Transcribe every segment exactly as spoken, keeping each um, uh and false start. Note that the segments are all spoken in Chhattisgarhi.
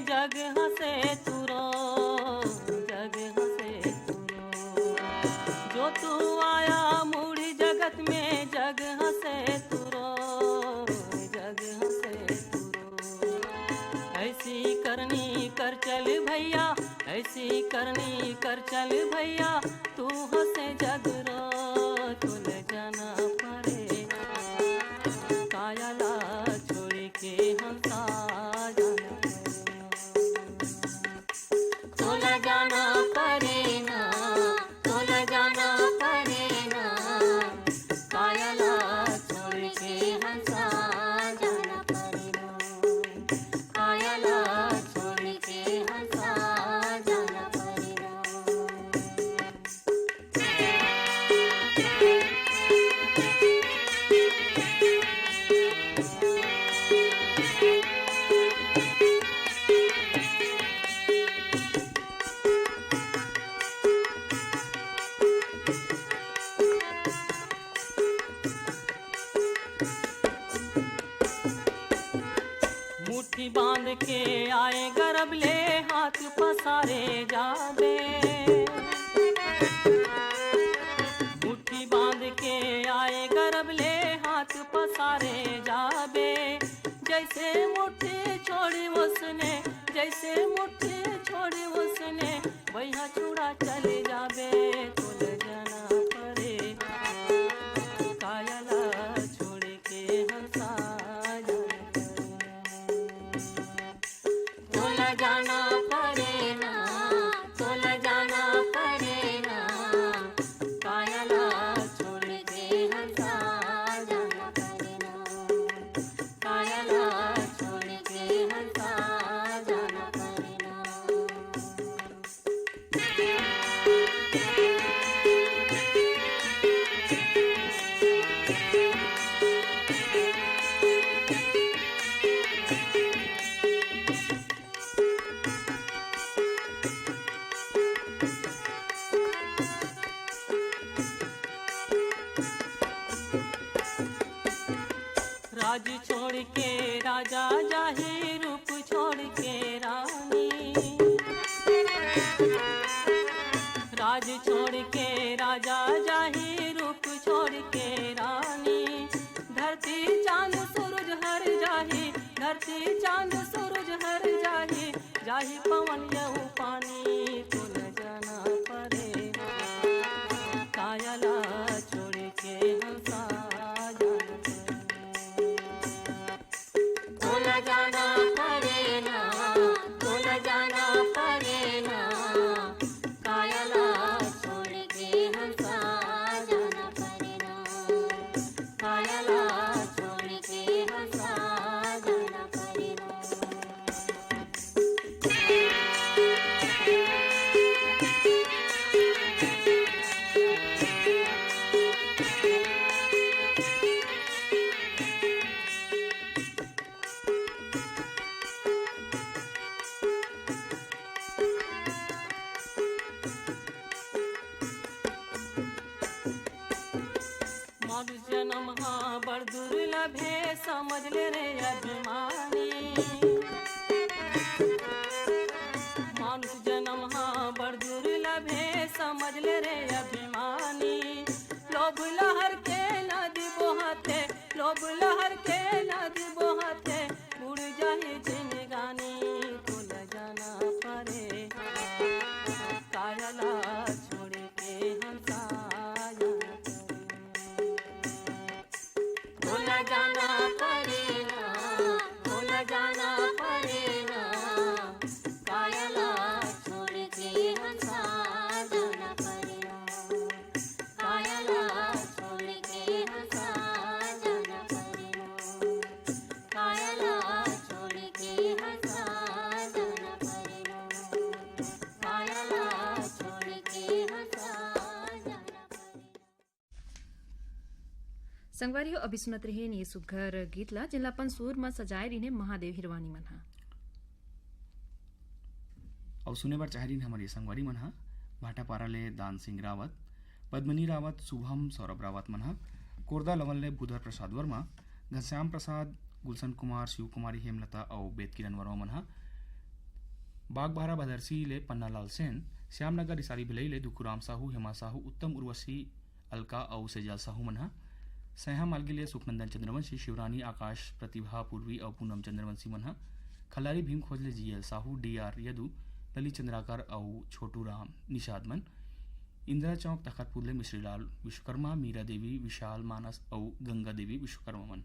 जग हंसे तुरो, जग हंसे तुरो। जो तू आया मुड़ी जगत में, जग हंसे तुरो, जग हंसे तुरो। ऐसी करनी कर चल भैया, ऐसी करनी कर चल भैया, तू हंसे जग रो, तोला जाना परे। काया ला छोड़ के हंसा जाना परे। तोला जाना परे ना, तोला जाना परे ना। काया ला छोड़ के हंसा जाना परे ना। काया ला छोड़ के हंसा जाना परे ना। मुट्ठी बांध के आए गरब ले, हाथ पसारे जाबे। मुट्ठी बांध के आए गरब ले, हाथ पसारे जाबे। जैसे मुट्ठी छोड़ी उसने, जैसे मुट्ठी छोड़ी उसने, वैहा छुड़ा चले जाबे। तोला जाना परे, काया ला छोड़ के हंसा जाना परे। तोला जाना परे ना, तोला जाना परे ना। काया ला छोड़ के हंसा जाना परे ना। काया ला छोड़ के हंसा जाना परे ना। राज छोड़ के राजा जाही, रूप छोड़ के रानी। राज छोड़ के राजा जाही, रूप छोड़ के रानी। धरती चांद सूरज हर जाही, धरती चांद सूरज हर जाही। जाही पवन यहू पानी, तोला जाना परे। काया ला छोड़ के हंसा जाना परे। तोला जाना परे ना, तोला जाना परे ना। काया ला छोड़ के हंसा जाना परे ना। काया ला छोड़ के हंसा जाना परे ना। मानुष जनम हा बड़ दुर्लभ हे, समझ ले रे अभिमानी। मानुष जनम हा बड़ दुर्लभ हे, समझ ले रे अभिमानी। लोभ लहर के नदी बोहथे, लोभ लहर के नदी बोहथे, बुड़ जाही जिनगानी। तोला जाना परे, काया ला छोड़ के हंसा जाना परे। तोला जाना परे ना, तोला जाना परे ना। काया ला छोड़ के हंसा जाना परे ना। काया ला छोड़ के हंसा जाना परे ना। काया ला छोड़ के हंसा जाना परे ना। काया ला छोड़ के हंसा जाना परे ना। संगवारी हो, अभी सुनत रहे ये सुघर गीत ला, जेन ला अपन सुर म सजाए रहिन हे महादेव हिरवानी मन हा। अउ सुने बर चाहे रहिन हमर ये संगवारी मन हा, भाटापारा ले दान सिंह रावत, पद्मनी रावत, शुभम, सौरभ रावत मन हा, कोरदा लवन ले भूधर प्रसाद वर्मा, घनश्याम प्रसाद, गुलशन कुमार, शिव कुमारी, हेमलता अउ बेद किरण वर्मा मन हा, बागबाहरा भदरसी ले पन्नालाल सेन, श्यामनगर रिसाली भिलई ले दुखुराम साहू, हेमा साहू, उत्तम उर्वशी, अलका अउ सेजल साहू मन ह, सैहा मालगी ले सुखनंदन चंद्रवंशी, शिवरानी, आकाश, प्रतिभा, पूर्वी अउ पूनम चंद्रवंशी मन ह, खल्लारी भीमखोज ले जीएल साहू, डीआर यदु, ललित चंद्राकर अउ छोटू राम निषाद मन, इंदिरा चौक तखतपुर ले मिश्रीलाल विश्वकर्मा, मीरा देवी, विशाल, मानस अउ गंगा देवी विश्वकर्मा मन।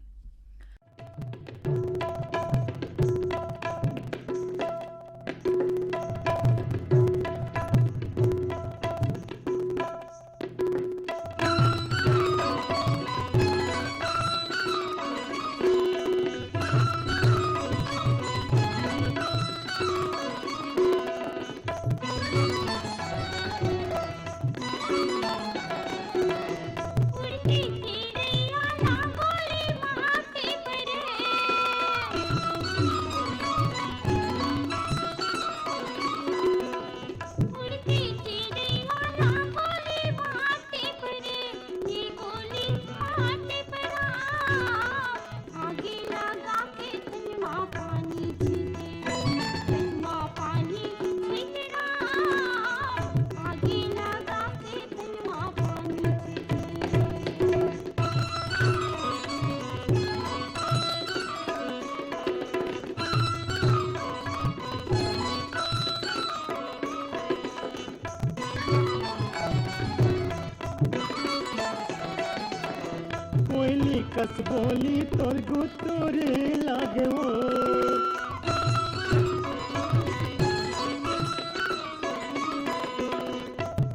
कोयली कस बोली तोर गुतुर लागे वो।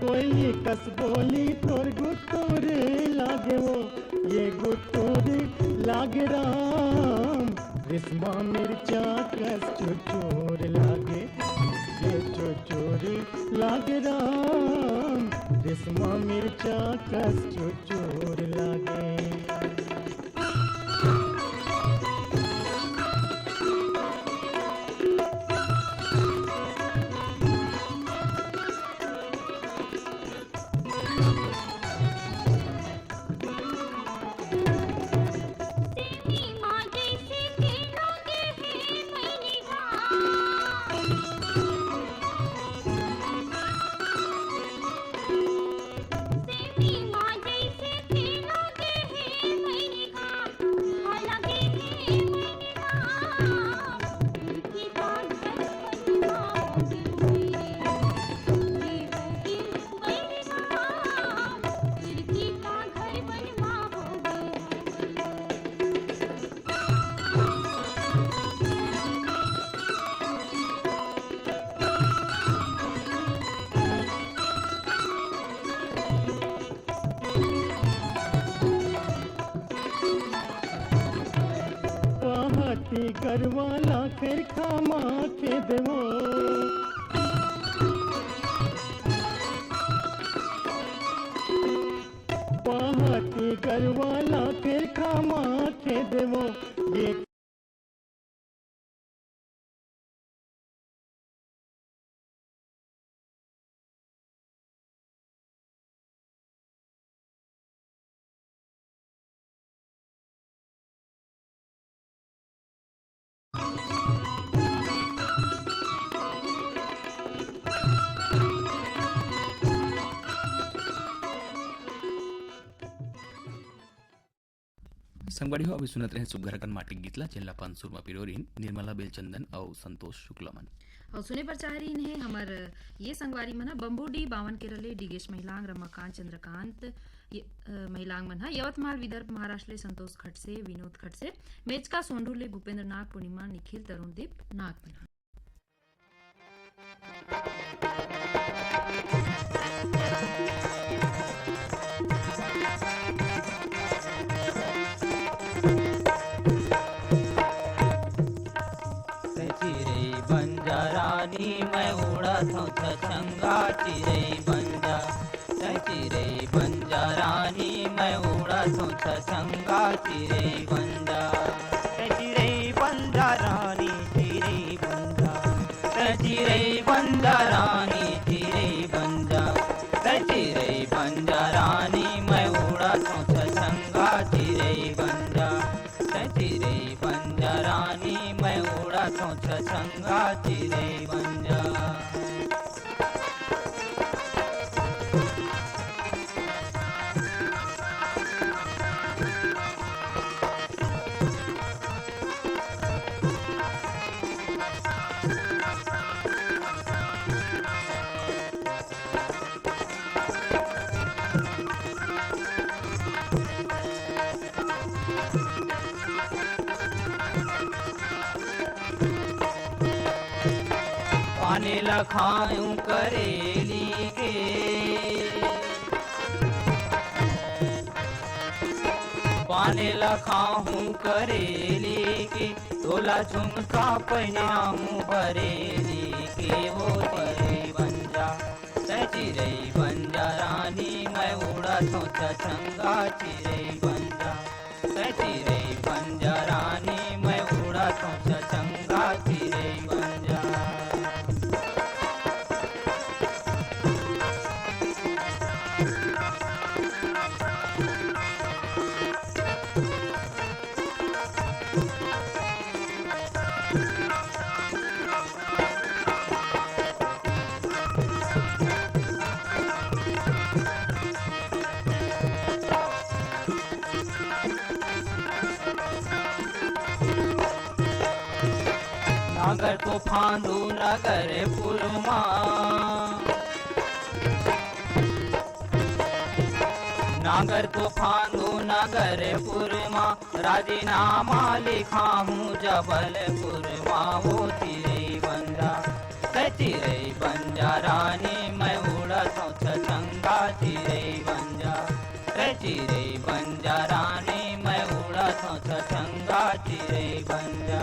कोयली कस बोली तोर गुतुर लागे वो। ये गुतुर लागे राम, रेशमा मिर्चा कस चुचुर लागे। ये चुचुर लागे राम, रेशमा मिर्चा कस चुचुर लागे। पहाती गरवा ला खेरखा मा खेदवो। पहाती गरवा ला खेरखा मा खेदवो। ये संगवारी हो, अभी सुनत रहे सुग्घर अकन माटी गीत ला, जेन ला पंसुर म पिरोरिन निर्मला बेलचंदन अउ संतोष शुक्ला मन। अउ सुने बर चाह रहिन हे हमर ये संगवारी मन ह, बम्बूडी बावन केरा ले डिगेश महिलांग, रमाकांत, चंद्रकांत, ये, अ, महिलांग मन ह, यवतमाल विदर्भ महाराष्ट्र ले संतोष खडसे, विनोद खडसे, मेचका सोंढूर ले भूपेंद्र नाग, पूर्णिमा, निखिल, तरुण दीप नाग मन ह। चिरई बंजा रानी मैं उड़त हूँ छछंगा चिरई बंजा। तै चिरई बंजा रानी मैं उड़त हूँ छछंगा चिरई बंजा। तै चिरई बंजा रानी चिरई बंजा। तै चिरई बंजा रानी चिरई बंजा। तै चिरई बंजा रानी मैं उड़त हूँ छछंगा चिरई बंजा। तै चिरई बंजा रानी मैं उड़त हूँ छछंगा चिरई बंजा। पाने ल खाहूँ करेली के, पाने ल खाहूँ करेली के, तोला झुमका पहिनाहूँ बरेली के। ओ चिरई बन जा, तैं चिरई बन जा रानी, मैं उड़त हौं छछंगा। चिरई बन जा, तैं चिरई बन जा रानी, मैं उड़त हौं छछंगा। चिरई बन जा। नागर तो फांदू नगरपुर मा, नागर तो फांदू नगरपुर मा, राजीनामा लिखाहूँ जबलपुर मा। ओ चिरई बन जा, तैं चिरई बन जा रानी, मैं उड़त हौं छछंगा। चिरई बन जा, तैं चिरई बन जा रानी, मैं उड़त हौं छछंगा। चिरई बन जा।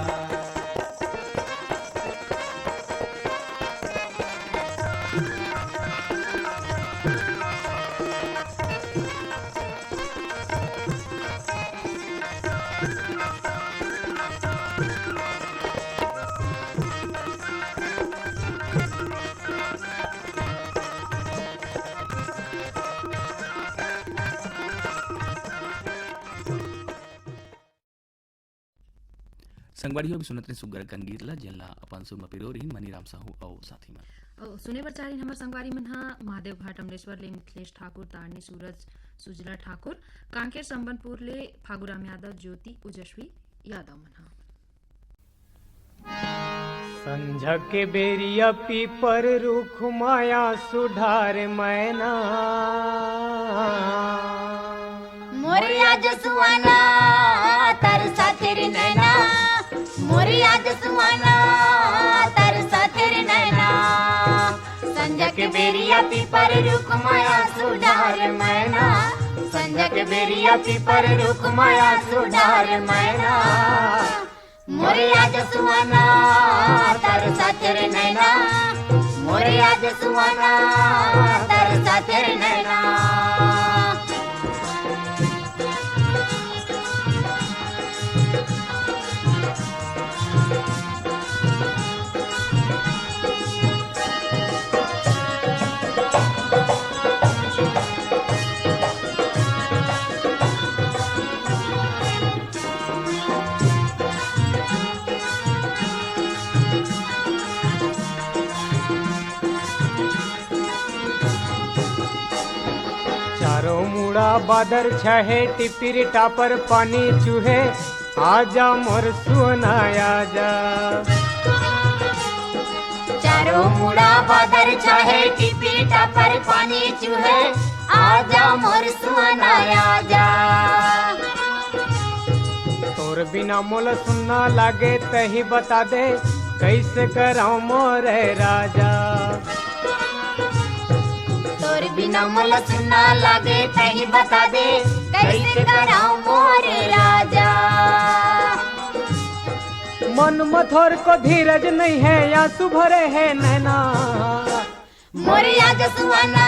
संगवारी हो, अभी सुनत रहे सुग्घर अकन गीत ला, जेन ला अपन सुर म पिरो रिहिन मनीराम साहू अउ साथी मन। अउ सुने बर चाह रिहिन हमर संगवारी मन ह महादेव घाट अमलेश्वर ले मिथिलेश ठाकुर, तारनी सूरज, सुजला ठाकुर, कांकेर संबलपुर ले फागुराम यादव, ज्योति, ओजस्वी यादव मन ह। संझा के बेरिया पीपर रूख माया सुधार मैना। मोर याद सुहाना तरसा तेरे नैना, मोर याद सुहाना तरसा तेरे नैना। संझा के बेरिया पीपर रूख माया सुधार मैना, संझा के बेरिया पीपर रूख माया सुधार मैना। मोर याद सुहाना तरसा तेरे नैना, मोर याद सुहाना तरसा तेरे नैना। चारों मुड़ा बादर छहे, टिपिर टापर पानी चुहे, आजा मोर सुना आजा। चारों मुड़ा बादर छहे, टिपिर टापर पानी चुहे, आजा मोर सुना आजा। तोर बिना मोला सुन्ना लागे, तही बता दे, कैसे करौं मोरे राजा। तोर बिना मोला सुन्ना लागे, तही बता दे, कैसे करौं मोरे राजा। मन म थोरको धीरज नइ हे, आंसू भरे हे नैना। मोर याद सुहाना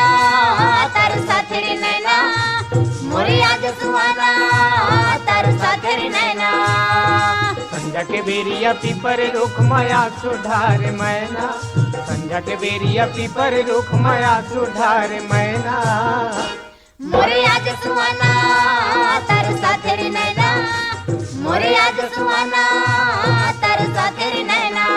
तरसा तेरे नैना, मोर याद सुहाना तरसा तेरे नैना। संझा के बेरिया पीपर रूख माया सुधार मैना, संझा के बेरिया पीपर रूख माया सुधार मैना। मोर याद सुहाना तरसा तेरे नैना, मोर याद सुहाना तरसा तेरे नैना।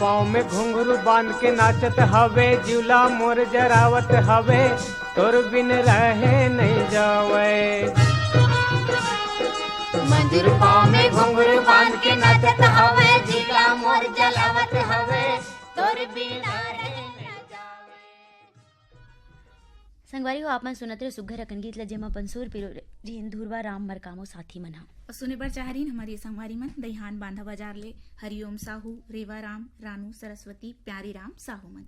पाँव में घुंघरू बांध के नाचत हवे, जिउला मोर जरावत हवे, तोर बिन रहे नहीं जावे। मंजूर पाँव में घुंघरू बांध के नाचत हवे, जिउला मोर जलावत हवे, तोर बिन रहे नहीं जावे। संगवारी हो, आप मन सुनत रहे सुग्घर अकन गीत ल, जेमा पंसूर पिरो रिहिन धुरवा राम मरकामो साथी मन ह। अउ सुने बर चाह रहिन हमर ये संगवारी मन, दइहान बांधा बाजार ले हरिओम साहू, रेवा राम, रानू सरस्वती, प्यारी राम साहू मन।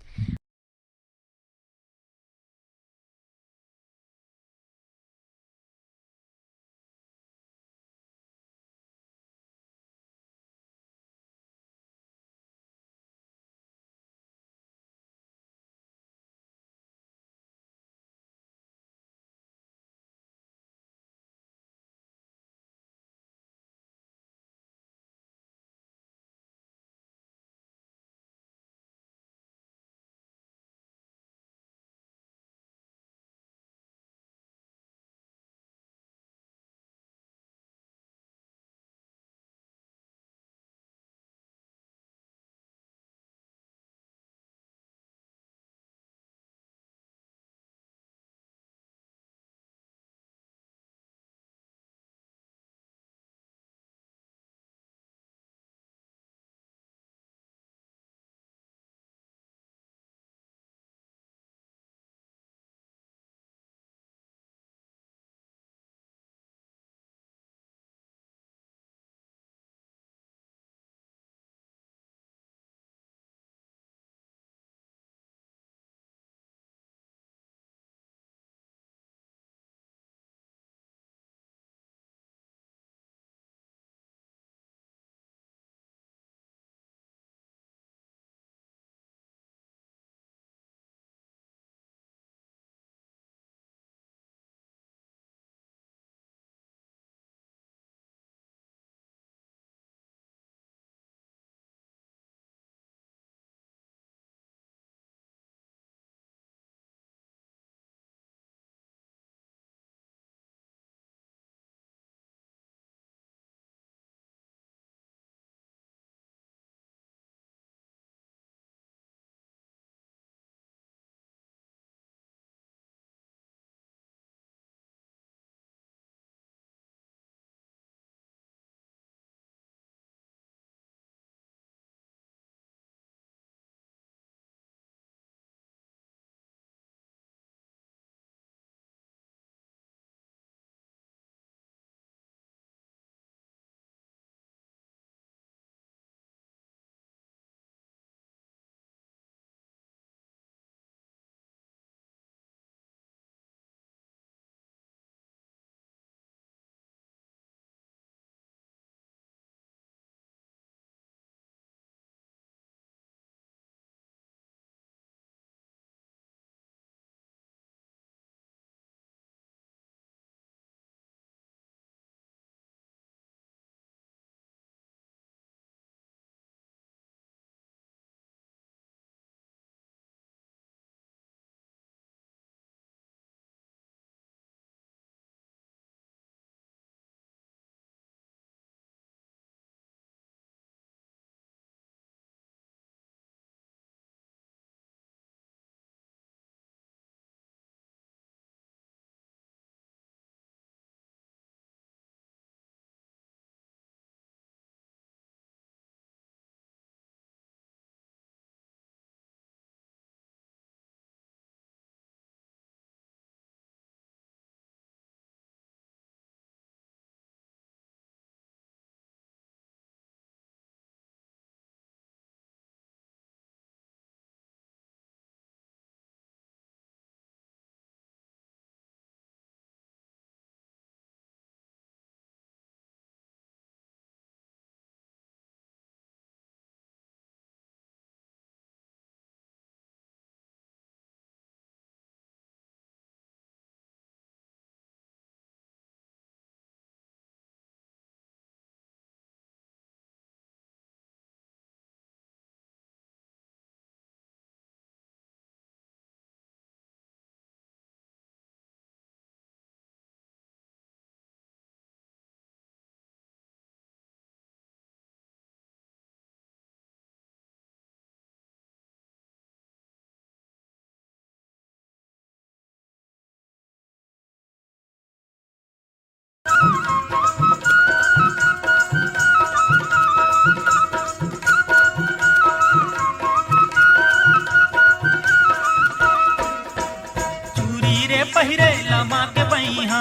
पहिरे लमा के बइहा,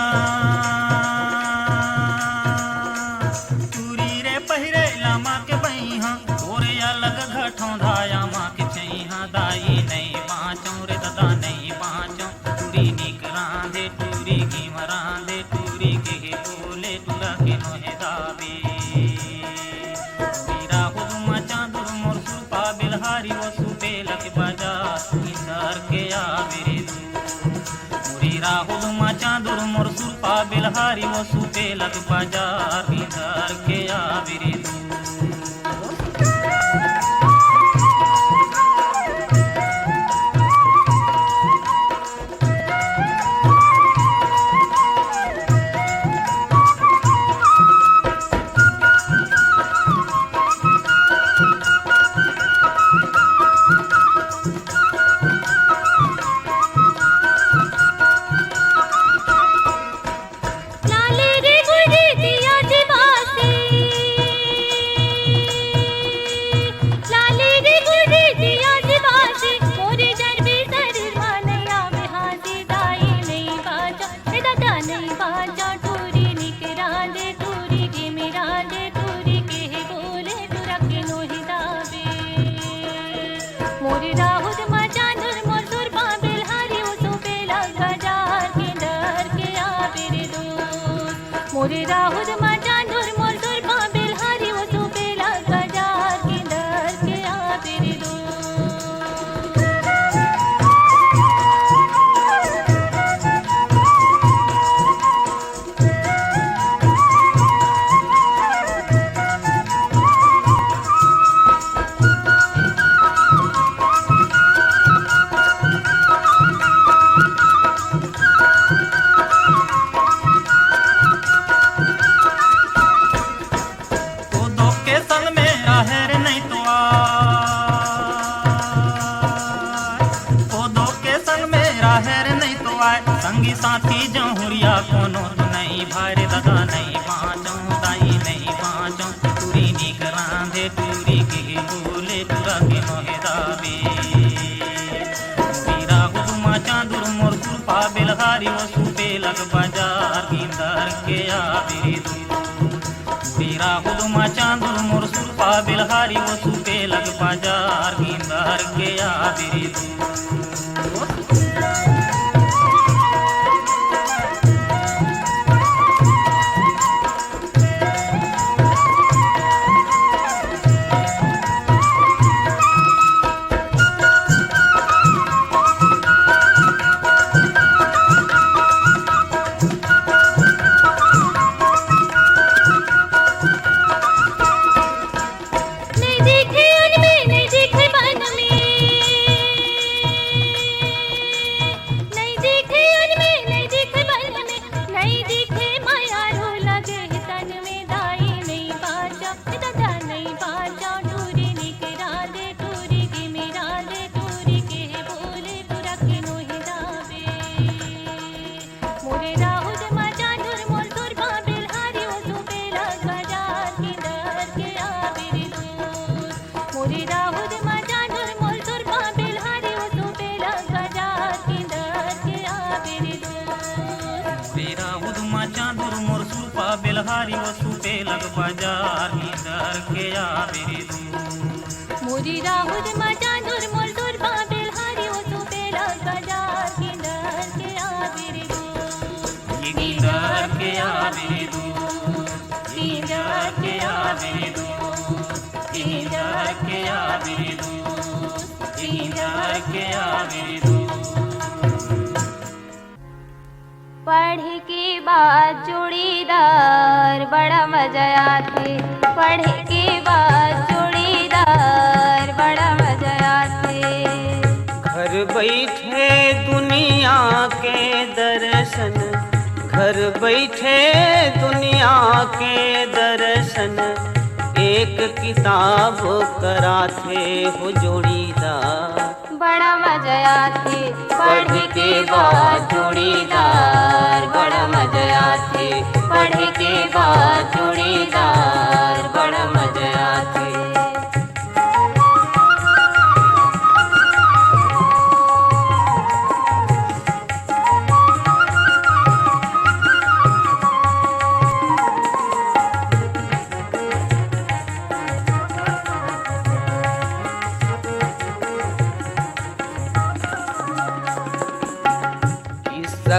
टूरी रे पहिरे लमा के बइहा, तोरे अलग घटों धाया माँ के छइहा, दाई नइ बाँचों रे ददा नइ बाँचों, टूरी निक रांधे, टूरी घीम रांधे, टूरी के बोले टूरा के नोहे दाबे। टूरी राहुल मा चांदुर मोर सुरपा बेलहारी वो सुपेलक बाजार, इंदर के आबे रे दू। टूरी राहुल मा चांदुर मोर सुरपा बेलहारी वो सुपेलक बाजार, इंदर के आबे रे दू। लाली रे गुरी दिया दिवासी, लाली रे गुरी दिया दिवासी, मोरे जर भीतर मानया में हाथी दाई नइ बाँचों, ए दादा नइ बाँचों, टूरी निक रांधे, टूरी के मिरांधे, टूरी के बोले टूरा के नोहे दाबे। मोरे राहुल मा चांदुर मोर सुरपा बेलहारी वो सुपेलक बाजार, इंदर के आबे रे दू। मोरे राहुल मा चांदुर मोर सुरपा बेलहारी वो सुपेलक बाजार, इंदर के आबे रे दू। कोदो के संग में राहेर नइ तो आय, कोदो के संग में राहेर नइ तो आय, संगी साथी जहुरिया कोनो तो नइ भाय रे ददा नइ बाँचों, दाई नइ बाँचों, टूरी निक रांधे, टूरी के बोले टूरा के नोहे दाबे। टूरी राहुल मा चांदुर मोर सुरपा बेलहारी वो सुपेलक बाजार, इंदर के आबे रे दू। टूरी राहुल मा चांदुर मोर सुरपा बेलहारी वो सुपेलक बाजार, इंदर के आबे रे दू। नइ दिखे वन में, नइ दिखे वन में, नइ दिखे वन में, नइ दिखे वन में, नइ दिखे माया रो लगे हे तन में, दाई नइ बाँचों, ए दादा नइ बाँचों, टूरी निक रांधे, टूरी के मिरांधे, टूरी के बोले टूरा के नोहे दाबे। मोरे राहुल मा चांदुर मोर सुरपा बेलहारी वो सुपेलक बाजार, इंदर के आबे रे दू। मोरे राहुल मा चांदुर मोर सुरपा बेलहारी वो सुपेलक बाजार, इंदर के आबे रे दू। मोरे राहुल मा चांदुर मोर सुरपा बेलहारी वो सुपेलक बाजार, इंदर के आबे रे दू। मोरे राहुल मा चांदुर मोर सुरपा बेलहारी वो सुपेलक बाजार, इंदर के आबे रे दू। इंदर के आबे रे दू। इंदर के आबे रे दू। इंदर के आबे रे दू। इंदर के आबे रे दू। पढ़े के बाद जोड़ीदार बड़ा मजा आथे, पढ़े के बाद जोड़ीदार बड़ा मजा आथे। घर बइठे दुनिया के दर्शन, घर बइठे दुनिया के दर्शन, एक किताब कराथे हो जोड़ीदार। बड़ा मजा आथे पढ़े के बाद जोड़ीदार, बड़ा मजा आथे पढ़े के बाद जोड़ीदार, बड़ा मजा आथे।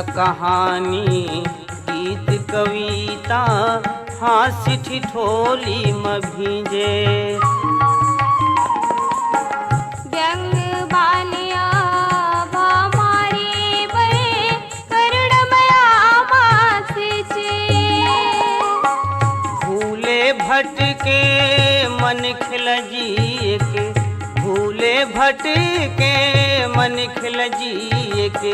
कहानी, गीत, कविता, हास्य ठिठोली म भींजे। व्यंग बालिया भा मारे बर करुणमया मासिचे। भूले भटके मन खिलजिए के, भूले भटके मन खिलजिए के,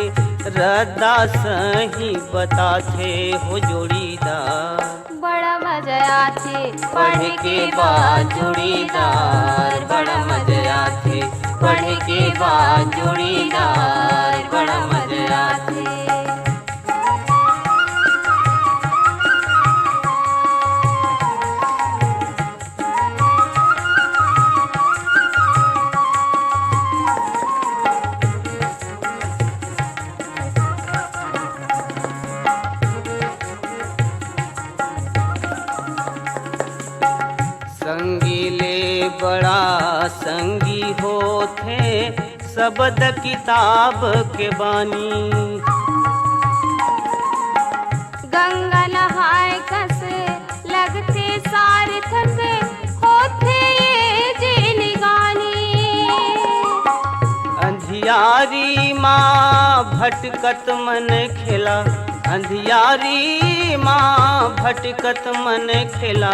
रद्दा सही बताथे हो जोड़ीदार। बड़ा मजा आथे पढ़ के बात जोड़ीदार, बड़ा मजा आथे पढ़ के बात जोड़ीदार, बड़ा मजा आथे। संगी ले बड़ा संगी होथे, सबद किताब के बानी। गंगा नहाय कस लगथे सार्थक होथे ये जिनगानी। अंधियारी मा भटकत मन खेला, अंधियारी मा भटकत मन खेला,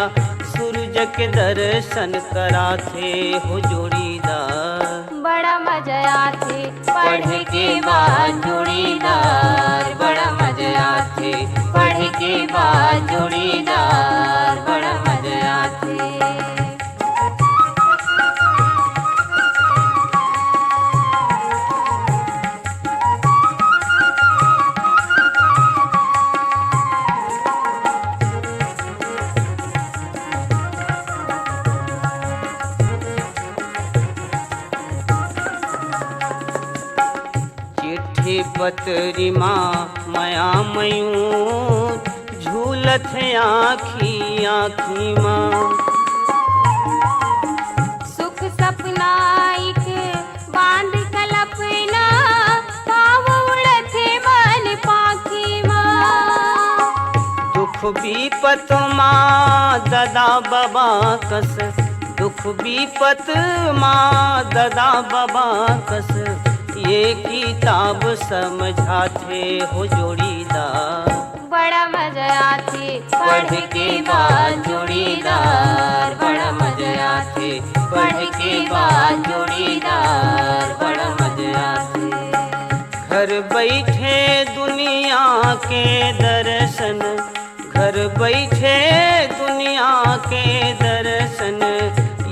सूरज के दर्शन कराथे हो जोड़ीदार। बड़ा मजा आथे पढ़ के बात जोड़ीदार, बड़ा मजा आथे पढ़ के बात जोड़ीदार, बड़ा मजा आथे। चिट्ठी पतरी मा मया मयूर झूलत हे आँखी आँखी मा। सुख सपना एक बांध कल्पना, भाव उड़त हे मन पाखी मा। दुख विपत मा ददा बबा कस, दुख विपत मा ददा बबा कस, ये किताब समझाथे हो जोड़ीदार। बड़ा मजा आथे पढ़ के बात जोड़ीदार, बड़ा मजा आथे पढ़ के बात जोड़ीदार, बड़ा मजा आथे। घर बैठे दुनिया के दर्शन, घर बैठे दुनिया के दर्शन,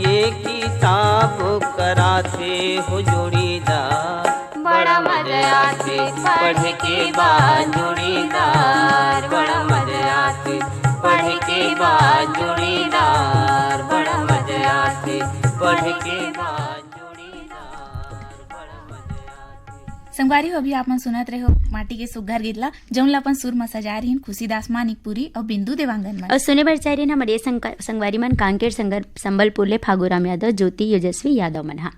ये किताब कराथे हो जोड़ीदार। बड़ा मजा आथे पढ़ के बात जोड़ीदार, बड़ा मजा आथे पढ़ के बात जोड़ीदार, बड़ा मजा आथे पढ़ के बात जोड़ीदार, बड़ा मजा आथे। संगवारी हो, अभी आप मन सुनत रहे हो माटी के सुग्घर गीत ला, जौन ला अपन सुर म सजाए रहिन खुशीदास मानिकपुरी अउ बिंदु देवांगन मन। अउ सुने बर चाह रहिन हमर ये संग-, संगवारी मन कांकेर संगर-, संबलपुर ले फागुराम यादव, ज्योति, यशस्वी यादव मन हा।